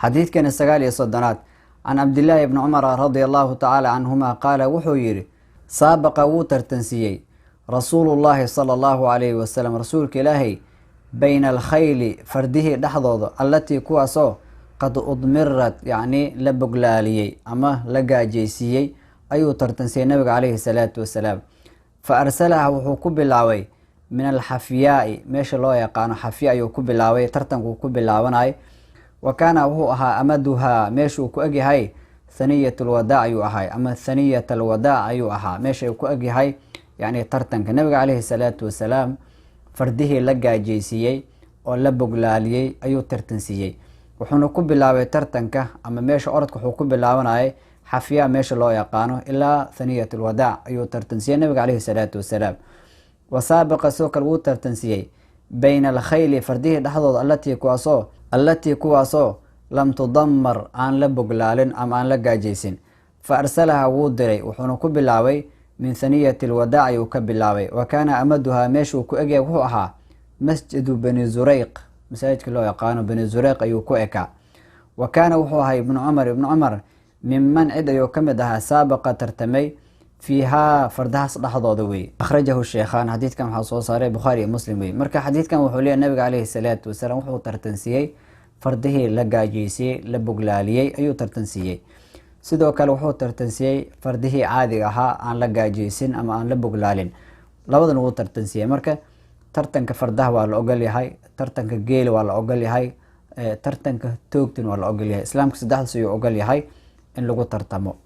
Xadiidkani 39aad, can Cabdillaahi bni Cumara radia allahu tacaala canhuma qaala, wuxuu yidhi: saabaqa, wuu tartansiiyey, Rasuulullaahi sala allahu calayhi wasalam, rasuulka Ilaahay, bayna alkhayli, fardihii dhexdooda, allatii, kuwaasoo, qad udmirat, yacni la boglaaliyey ama la gaajeysiiyey ayuu tartansiiyey nabiga calayhi salaatu wasalaam. Fa arsalaha, wuxuu ku bilaabay, min alxafyaai, meesha loo yaqaano xafya ayuu ku bilaabay tartankuu ku bilaabanay. Wa kaana, wuxuu ahaa, amaduhaa, meeshuu ku egyahay, thaniyat lwadaac ayuu ahay ama thaniyat alwadaac ayuu ahaa meesha uu ku egyahay. Yani tartanka nabiga caleyhi salaatu wasalaam fardihii la gaajeysiiyey oo la boglaaliyey ayuu tartansiiyey. Wuxuuna ku bilaabay tartanka ama meesha orodka wuxuu ku bilaabanayay xafyaa meesha loo yaqaano ilaa thaniyat alwadaac ayuu tartansiiyey nabiga caleyhi salaatu wasalaam. Wasaabaqa, sidoo kale wuu tartansiiyey, bayna alkhayli, fardihii dhexdooda, allatii kuwaasoo lam tudamar, aan la boglaalin ama aan la gaajaysin. Fa arsalaha, wuu diray, wuxuuna ku bilaabay min thaniyati alwadaac ayuu ka bilaabay. Wa kaana amaduhaa, meeshuu ku egyahay wuxuu ahaa masjidu Bani Zureyq, masaajidka loo yaqaano Bani Zureyq ayuu ku ekaa. Wa kaana, wuxuu ahaa, Ibnu Cumar, ibnu Cumar, minman, cid ayuu ka mid ahaa, saabaqa, tartamay, fiihaa, fardahaas dhexdooda wey. Akhrajahu sheekhaan. Xadiidkan waxaa soo saaray Bukhaari iyo Muslim wey. Marka xadiidkan wuxuu leeyahy nabiga caleyhi salaatu wasalaam wuxuu tartansiiyey fardihii la gaajeysiiyey, la boglaaliyey ayuu tartansiiyey. Sidoo kale wuxuu tartansiiyey fardihii caadiga ahaa, aan la gaajeysin ama aan la boglaalin. Labadan wuu tartansiiyey. Marka tartanka fardaha waa la ogol yahay, tartanka geela waa la ogol yahay, tartanka toogtin waa la ogol yahay. Islaamka saddexdaas ayuu ogol yahay in lagu tartamo.